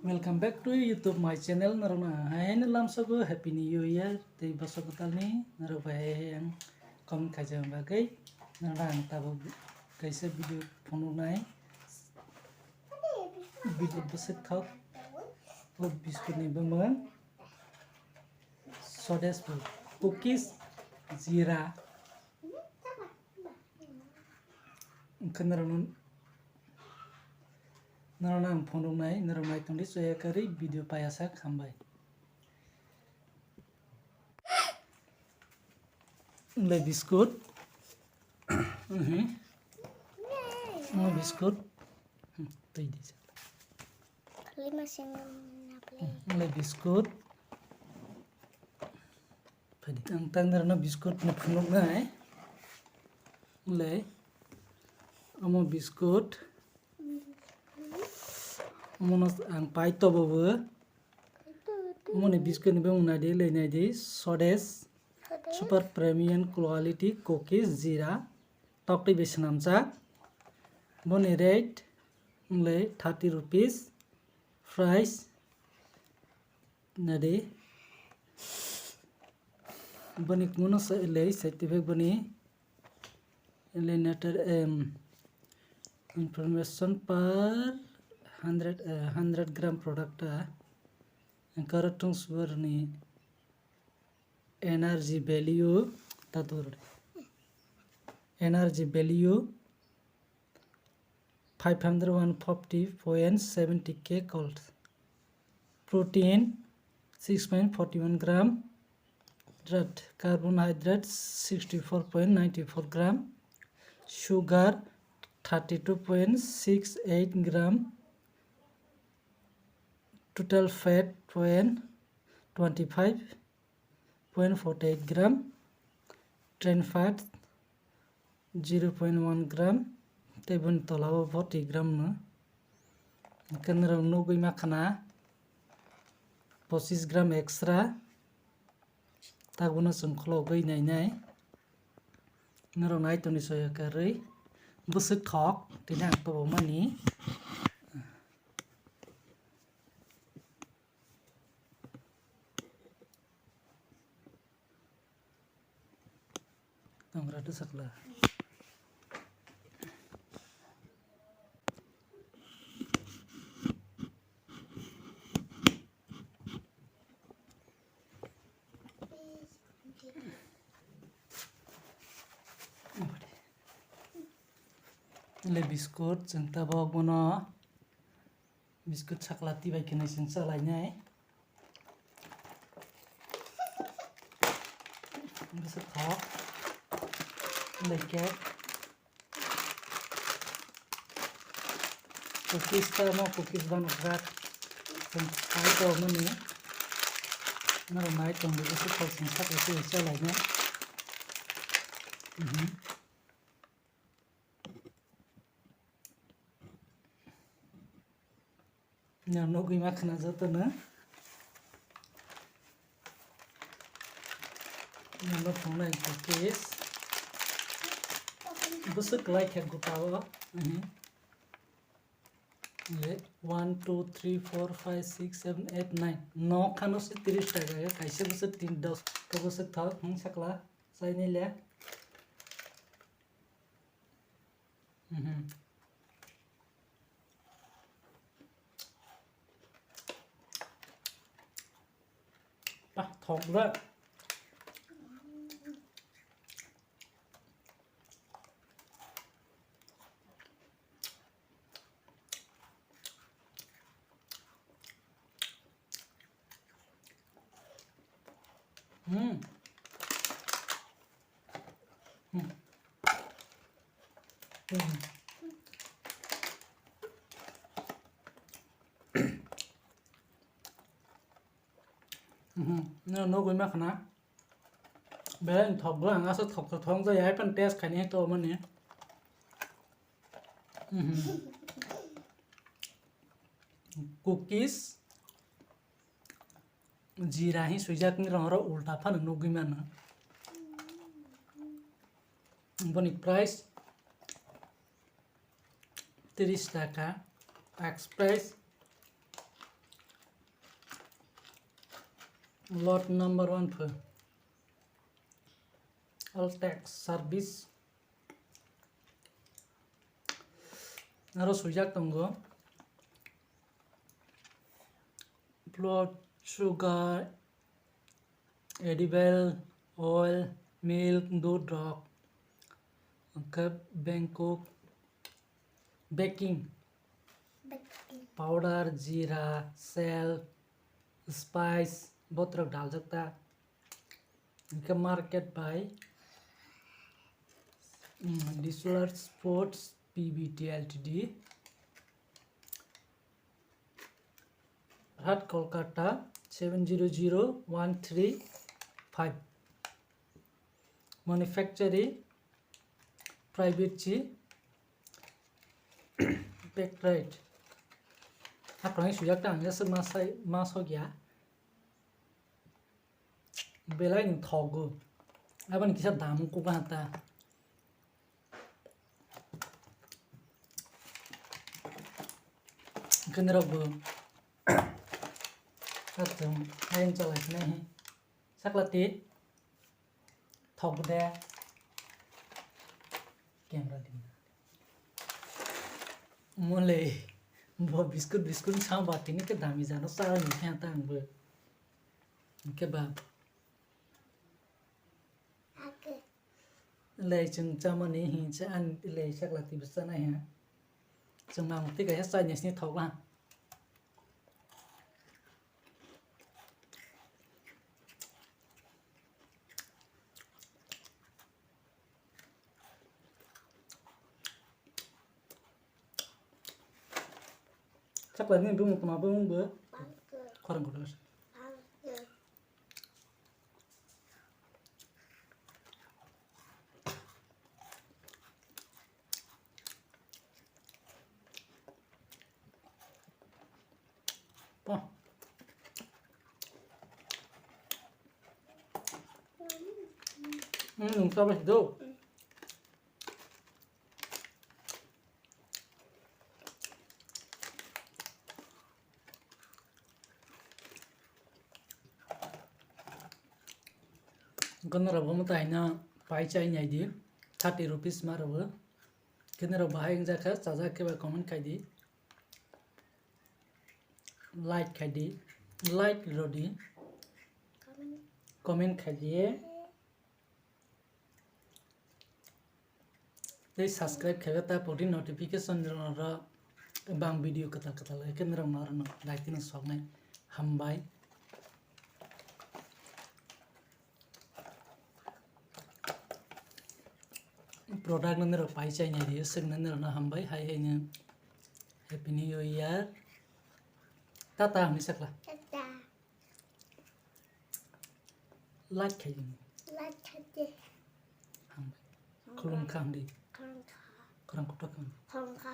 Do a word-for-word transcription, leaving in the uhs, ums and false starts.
Welcome back to YouTube my channel. Norokno haino lamsogo Happy New Year tei bosok kwtalni norok bai hai ang comment khaijak bagwi norokno ang tabuk kaisa video phunuknai. Video bwswk thok o biscuit ni bumung Sodesa cookies jira. Hwnkhe norokno, norokno ang phunuknai, norok nai tongdi, chaya karwi video paiya sak hambai. Le biscuit. Mhm. Mo biscuit. Hmm, twi di. Lima sing na play. Le biscuit. Phaidi. Ang tang norokno biscuit no phunuknai. Le. Omo biscuit. Omono ang pai tobo bo. Omoni biscuit ni bumung naidi, le naidi. Sodesa. Super Premium Quality Cookies Jira. Toktwi bai swnamjak. Boni rate wngkha thirty rupees. Price nadi. Boni kuno sa le side effect boni. Alienator, em, information per hundred, eh, hundred gram product, ah, ang karo tung subar ni energy value, tatur energy value five hundred one forty point seventy K calories, protein six point forty one gram, hydrate, carbohydrate sixty four point nine four gram, sugar thirty two point six eight gram, total fat point twenty five point forty eight gram, trans fat zero point one gram, tei boni tola o forty gram no. Hwnkhe norok nugwi makhana pochis gram extra, tabuno chwng kholobwi nainai. Norok nai tongdi soya karwi bwswk thok tini ang tobokmani. Tongra to sakla. Le biscuit chwng tabok bono. Biscuit sakla tibai khe nai chwng chalainai. Bwswk thok. Belai khe. Cookies ta no cookies bano krak. Chwng khai to mani. Norok nai tongdi bwswk thok chwng sakla tibai chalainai. Mhm. Nugwi ma khna jotono. Nang no phunuknai cookies. Bwswk kwlai khe gota o. Mhm. Le, one, two, three, four, five, six, seven, eight, nine. No khano se tiris taka, kaisa bwswk tin, dos, to bwswk thok, hmm, sakla, saini le. Mhm. Pah, thok da. Hmm. Hmm. Hmm. Mhm. No, nugwi ma khna. Belai thok bwla ang asa thok thok thong jaya, hai pan test khaini to mani. Mhm. Cookies. Jira hi swijak ni rong oro ulta phano nugwi mano. Boni price tris taka, tax price Lot number one pho. All tax service. Aro swijak tongo. Blood sugar, edible oil, milk, dudh rok, hwnkhe bengkok, baking powder, jira, salt, spice, botrok daljak ta. Hwnkhe market by, mm, Disolar Sports P B T L T D. Hat Kolkata seven zero zero one three five. Manufacturing private chi pack rate. Hakrang sujak ta ang jasa masai masok ya. Belai ni thogo. Aboni kisa dam kuga ta. Kene rok bo. Atum, ayang chalai kene he. Sakla ti. Thok de. Camera di. Mole. Bo biscuit biscuit sa ba tini ke dami jano sa ni khe ta ang bo. Ke ba. Lei chwng chamani hinsa an lei sakla twi bwsa nai ha. Chwng mang twi kaisa chai ni sini thok ha. Sakla ni bumung tuma bumung bo. Khorang kotor. Pa. Hmm, sabah do. Hwnkhe norok bo mwtai no pai chai nai di, thirty rupees ma rw. Hwnkhe norok bahai wngjakha, chajak khe ba comment khai di, like khai di, like rw di, comment khai di. Tei subscribe khe ta pori notification rok bang video kwtal kwtal khe norok no daitino soknai hambai. Product no norok pai chai nai rio, swkna norok no hambai hai hai no happy new year. Tata hamni sakla. Tata. Like khai di. Like khai di. Hambai. Hambai. Khulum kha hamdi. Khulum kha. Khorang kotor kha. Khorang kha.